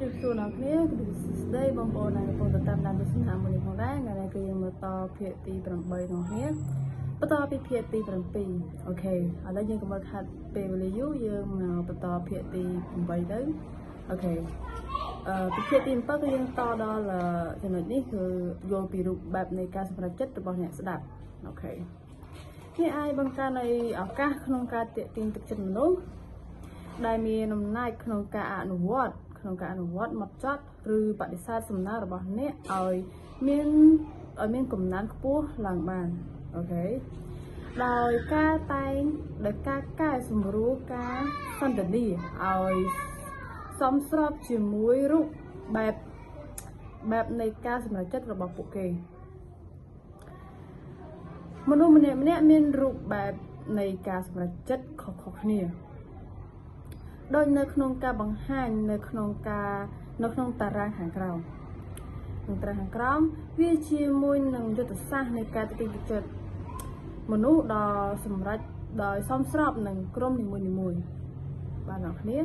រាបសួរអ្នកគ្នាគឺសួស្តីបងប្អូនដែលកំពុងតែតាមដានទស្សនាមួយនេះផងដែរថ្ងៃនេះគឺយើងមកតភាគទី8របស់គ្នាបន្តពីភាគទី7OK ឥឡូវយើងកុំឲ្យខាត់ពេលវេលាយូរយើងមកបន្តភាគទី8ទៅ OK ពីភាគទី7គឺយើងតដល់ចំណុចនេះគឺយល់ពីរូបបែបនៃការសម្រេចចិត្តរបស់អ្នកស្ដាប់ OK នេះអាចបង្កើននៃឱកាសក្នុងការទាក់ទាញទឹកចិត្តមនុស្សដែលមានអំណាចក្នុងការអនុវត្តក្នុងការអនុវត្តមកចត់ឬបដិសេធសំណើរបស់អ្នកឲ្យមានកំណើនខ្ពស់ឡើងបាន OK ដោយការតែងដោយការកែសម្រួលការសន្ទនាឲ្យសមស្របជាមួយរូបបែបបែបនៃការសម្រេចចិត្តរបស់ពួកគេមនុស្សម្នាក់ម្នាក់មានរូបបែបនៃការសម្រេចចិត្តខុសៗគ្នាដូចនៅក្នុងការបង្ហាញនៅក្នុងការនៅក្នុងតារាងខាងក្រោមក្នុងតារាងខាងក្រោមវាជាមួយនឹងយុទ្ធសាស្ត្រនៃការទាក់ទាញទឹកចិត្តមនុស្សដល់សម្រេចដោយសមស្របនឹងក្រុមនីមួយៗបាទអ្នកគ្នា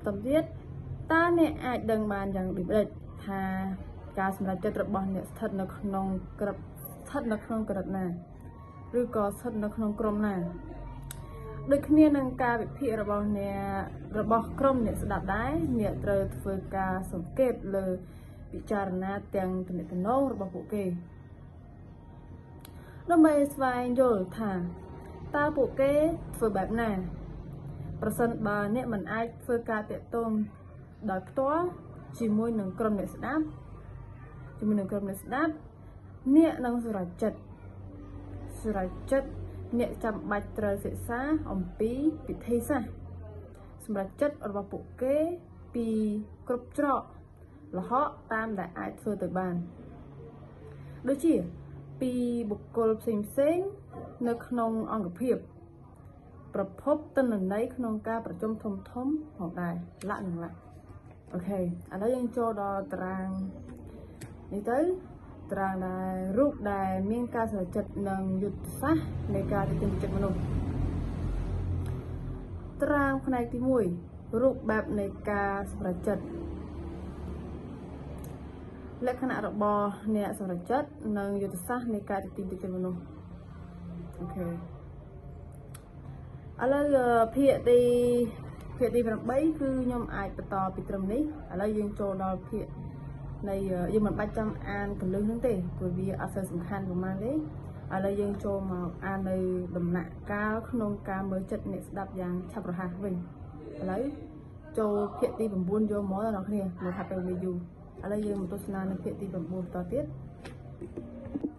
បន្តទៀតតើអ្នកអាចដឹងបានយ៉ាងដូចម្តេចថាការសម្រេចចិត្តរបស់អ្នកស្ថិតនៅក្នុងក្រិតស្ថិតនៅក្នុងក្រិតណាឬក៏ស្ថិតនៅក្នុងក្រុមណាដូចគ្នានឹងការវិភាគរបស់អ្នករបស់ក្រុមអ្នកស្ដាប់ដែរអ្នកត្រូវធ្វើការសង្កេតលើពិចារណាទាំងទំនាក់ទំនងរបស់ពួកគេដើម្បីស្វែងយល់ថាតើពួកគេធ្វើបែបណាប្រសិនបើអ្នកមិនអាចធ្វើការតាក់ទងដោយផ្ទាល់ជាមួយនឹងក្រុមអ្នកស្ដាប់ជាមួយនឹងក្រុមអ្នកស្ដាប់អ្នកនឹងសម្រេចចិត្តសម្រេចចិត្តអ្នកចាំបាច់ត្រូវសិក្សាអំពីវិធីសាស្ត្រសម្រាប់ចិត្តរបស់ពួកគេពីគ្រប់ច្រកល្ហកតាមដែលអាចធ្វើទៅបានដូចជាពីបុគ្គលផ្សេងផ្សេងនៅក្នុងអង្គភាពប្រភពទិន្នន័យក្នុងការប្រជុំធំធំផងដែរលក្ខនឹងលក្ខ OK ឥឡូវយើងចូលដល់តារាងនេះទៅតារាងដែលរូបដែលមានការសម្រេចចិត្តនិងយុទ្ធសាស្ត្រនៃការទាក់ទាញចិត្តមនុស្សតារាងផ្នែកទី1រូបបែបនៃការសម្រេចចិត្តលក្ខណៈរបស់អ្នកសម្រេចចិត្តនិងយុទ្ធសាស្ត្រនៃការទាក់ទាញទឹកចិត្តមនុស្ស OK ឥឡូវភាគទី8គឺខ្ញុំអាចបន្តពីត្រឹមនេះឥឡូវយើងចូលដល់ភាគនៃយើងមិនបាច់ចាំអានកលឹះហ្នឹងទេព្រោះវាអត់សូវសំខាន់ប្រហែលទេឥឡូវយើងចូលមកអាននៅដំណាក់កាលក្នុងការមើលចិត្តអ្នកស្ដាប់យ៉ាងឆាប់រហ័សវិញឥឡូវចូលភាគទី9យកមកដល់អ្នកគ្នាមកហាត់ទៅវាយូរឥឡូវយើងមកទស្សនានៅភាគទី9បន្តទៀត។